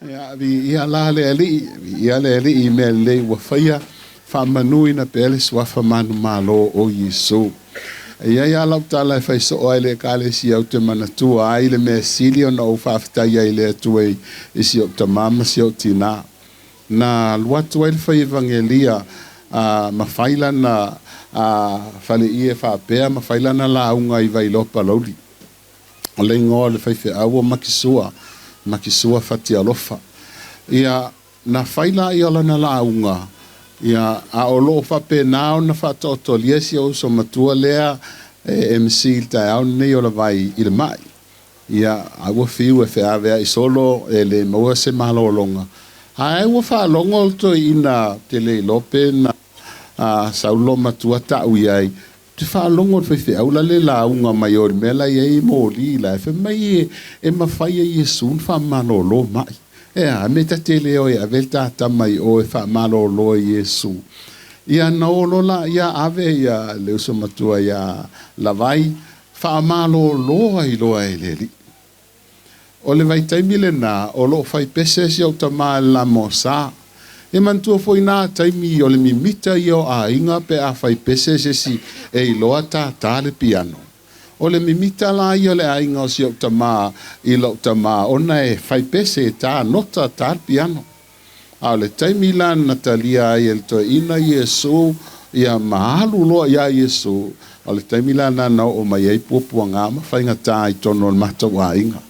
Ia, viia la le Alii, viia le Alii i mea lelei ua faia, faamanuina pea le suafa manumalo o Iesu. E i ai lava lau tala e fai soo ai i le Ekalesia ou te manatua ai le mea sili ona ou faafetai ai i le Atua i si ou tamā ma si ou tinā. Na alu atu ai le fai evagelia ma fai lana faleie faapea ma fai lana lauga i Vailoa Palauli. O le igoa o le faifeau o Makisua, Makisua Fatialofa. Ia, na fai lea o lana lauga, ia, a o lo o faapena ona faataotolia si ou uso matua lea e MC i le taeao lenei o Lavai i le mai. Ia, a ua fiu e feaveai solo e le maua se malologa. Ae ua faalogo le toeaina, ou te le iloa pe na sau le loomatua tau i ai, ou te faalogo i le faifeau la le lauga mai o i le mea la e i ai moli la, e fai mai e mafai e Iesu ona faamalolo mai. E a, mea ta te le o e ave le ta tama i o e faamalolo e Iesu. Ia na o loa laia ave ia le uso matua ia Lavai, faamalolo ai loa e le Alii. O le vaitaimi lena o lo o fai pese si ou tamā i le lamosa. E manatua foi na taimi o le mimita ia o aiga pe a fai pese se isi e iloa tātā le piano. O le mimita la ia o le aiga o si ou tamā i lou tamā ona e fai pese e tā nota tā le piano. A o le taimi la na talia ai e le toeaina Iesu ia ma alu loa iā Iesu, o le taimi la lena na oo mai ai puapuaga ma faigata i totonu o le matou aiga.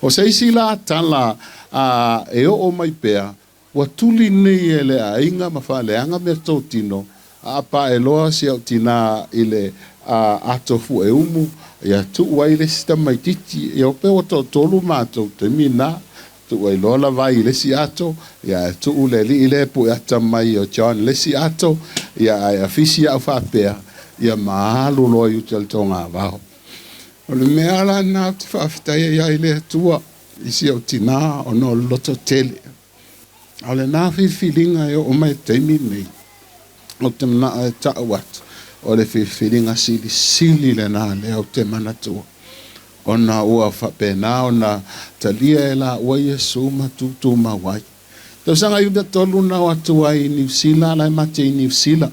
O se isi la tala a e oo mai pea, ua tuli nei e le aiga ma faaleaga meatotino, a pae loa si au tinā i le ato fueumu, ia tuu ai le isi tamaitiiti, ia pe ua toatolu matou taimi na. Tuu ai loa Lavai i le isi ato, ia ae tuu le alii lea e pue ata mai o John i le isi ato, ia ae afisi au faapea, ia ma alu loa i uta i le togavao. O le mea la lena ou te faafetai ai i le Atua i si ou tinā ona o le lototele. A o lena filifiliga e oo mai i le taimi lenei, ou te manao e tau atu, o le filifiliga silisili lena lea ou te manatua. Ona ua faapena ona talia e laua Iesu ma tutumau ai. Tausaga 93 na o atu ai i Niu Sila, la e mate i Niu Sila.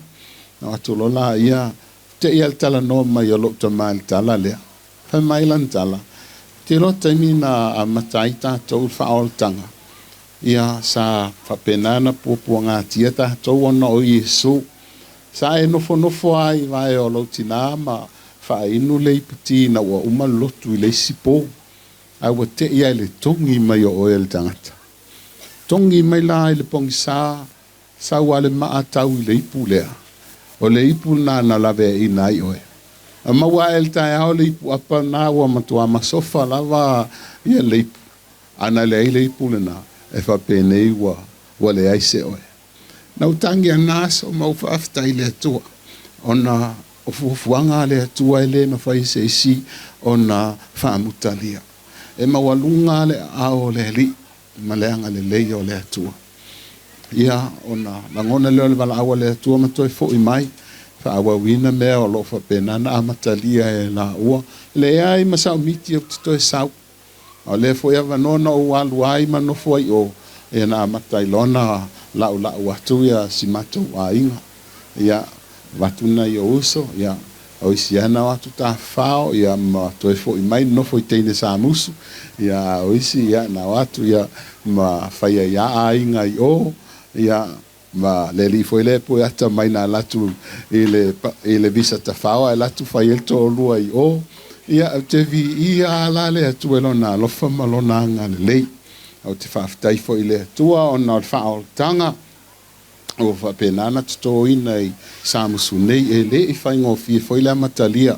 Na o atu loa laia, te i a le talanoa mai o lou tama i le tala lea. Fai mai lana tala, te iloa taimi na amata ai tatou i le faaolataga, ia sa faapena ona puapuagatia tatou ona o Iesu. Sa e nofonofo lava i vae o lou tinā ma faainu le iputi ina ua uma le lotu i le isi po, ae ua tei lava i le togi mai o oe e le tagata. Togi mai la i le pogisa, sau lava le maa tau i le ipu lea. O le ipu lena na laveaiina ai oe. A maua ae i le taeao le ipu apa lena ua matua masofa lava ia le ipu. A na leai le ipu lena, e faapenei ua leai se oe. Na ou tagi ana aso ma ou faafetai i le Atua, ona o fuafuaga a le Atua e le mafai e se isi ona faamutalia. E maualuga le aao o le Alii ma le agalelei o le Atua. Ia, ona lagona lea o le valaau a le Atua ma toe foi mai, faaauauina mea o lo o faapena ona amatalia e laua. E leai ma sau miti ou te toe sau. A o lea foi avanoa na ou alu ai ma nofo ai i o, ia na amata ai loa ona laulau atu ia si matou aiga. Ia, avatu nai ou uso, ia, o isi lava na o atu tafafao, ia, ma toe foi mai nofo i teine Samusu, ia, a o isi, ia, na o atu, ia, ma fai ai lava aiga i o, ia, ma le alii foi lea e pue ata mai na alu atu i le, i le visa tafao ae alu atu fai ai le toalua i o. Ia, ou te viia lava la le Atua i Lona alofa ma Lona agalelei. Ou te faafetai foi i le Atua ona o le faaolataga ua faapena ona totoina i Samusu nei. E le i faigofie foi le amatalia,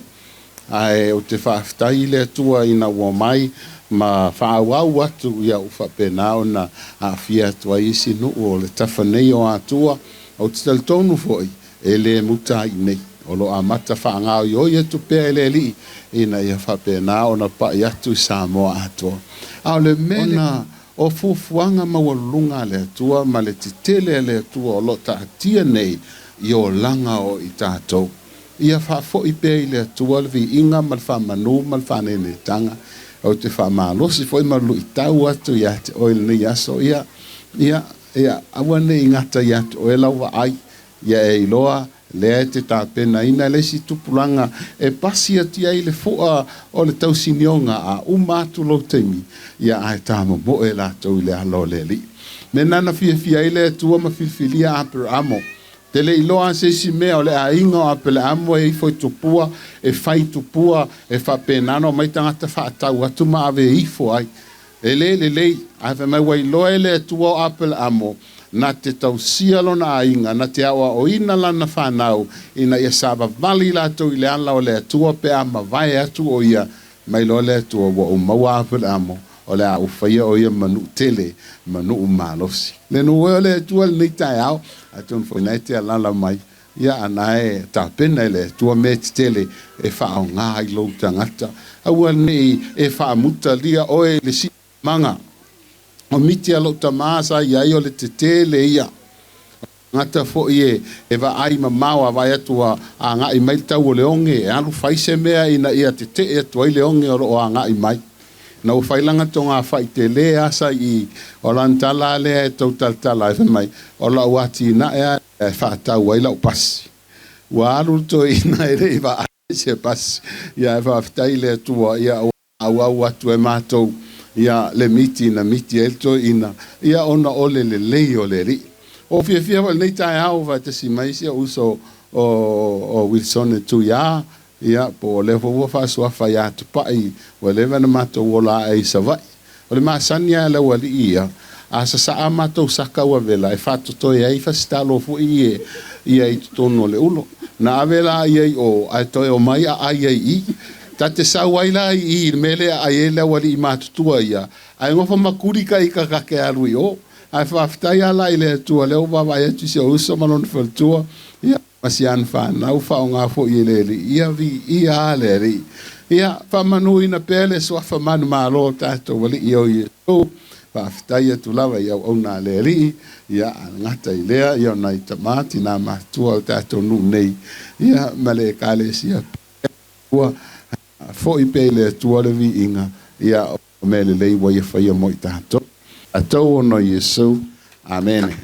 ae ou te faafetai i le Atua ina ua mai ma faaauau atu, ia ua faapena ona aafia atu ai isi nuu o le tafa nei o Atua. Ou te talitonu foi, e le muta ai i nei. O lo o amata faagaoioi atu pea e le Alii ina ia faapena ona pai atu i Samoa atoa. A o le mea ona o fuafuaga maualuluga a le Atua ma le tetele a le Atua o lo o taatia nei i olaga o i tatou. Ia faafoi pea i le Atua le viiga ma le faamanu ma le faanenetaga. Ou te faamalosi foi ma luitau atu ia te oe i lenei aso, ia, ia, ia, aua ne i gata ia te oe lau vaai, ia e iloa lea e te tapenaina le isi tupulaga e pasi atu ai le fua o le tausinioga a uma atu lou taimi, ia ae tamomoe latou i le ala o le Alii. Mea na na fiafia ai le Atua ma filifilia Aperamo. Te le iloa se isi mea o le aiga o Apeleamo e ifo i tupua, e fai tupua, e faapena ona omai tagata faatau atu ma ave ifo ai. E le lelei, ae fai mai ua iloa e le Atua o Apeleamo na te tausia lona aiga, na te aoaoina lana fanau, ina ia savavali latou i le ala o le Atua pe a mavae atu o ia, mai loa le Atua ua ou maua Apeleamo, o le a ou faia o ia ma nuu tele, ma nuu malosi. Le nuu e o le Atua lenei taeao, atonu foi na e te alala mai, ia ana e tapena e le Atua mea tetele e faaaoga ai lou tagata. Aua nei e faamutalia oe i le simaga. O miti a lou tamā sa i ai o le tetele ia. Gata foi e vaai mamao a vaai atu ua agai mai le tau o le oge, e alu fai se mea ina ia tetee atu ai le oge o loo agai mai. Na ua fai lana togafai tele asa i o lana tala lea e tau talatala ai fai mai, o lau atinae a e faatau ai lau pasi. Ua alu le toeaina e le i vaai se pasi. Ia e faafetai i le Atua, ia ua auau atu e matou ia le miti na miti ai le toeaina, ia ona o le lelei o le Alii. O fiafia foi lenei taeao faatasi mai si ou uso o Wilson e Tuiā, ia po o lea foi ua faasuafa ia Tupai, ua leva na matou ola ae i Savaii. O le masani lava e le aualii ia, a sasaa matou saka ua vela e faatotoe ai fasitalo foi ia ia i totonu o le ulo. Na ave la ia i o, ae toe omai aai ai i. Ta te sau ai la i i le mea lea aai ai le aualii matutua ia, ae gofa makuli ka ika ka ke alu i o. Ae faafetai lava la i le Atua lea ua vaavaai atu i si ou uso ma lona faletua, ia, ma si ana fanau faaaoga foi e le Alii. Ia viia a le Alii. Ia faamanuina pea le suafa manumalo o tatou Alii o Iesu. Faafetai atu lava i auauna a le Alii, ia a gata i lea, ia o nai tama tina matutua o tatou nuu nei, ia ma le Ekalesia ua foi pea i le Atua le viiga, ia o mea lelei ua ia faia mo i tatou. Tatou ona o Iesu. Amene.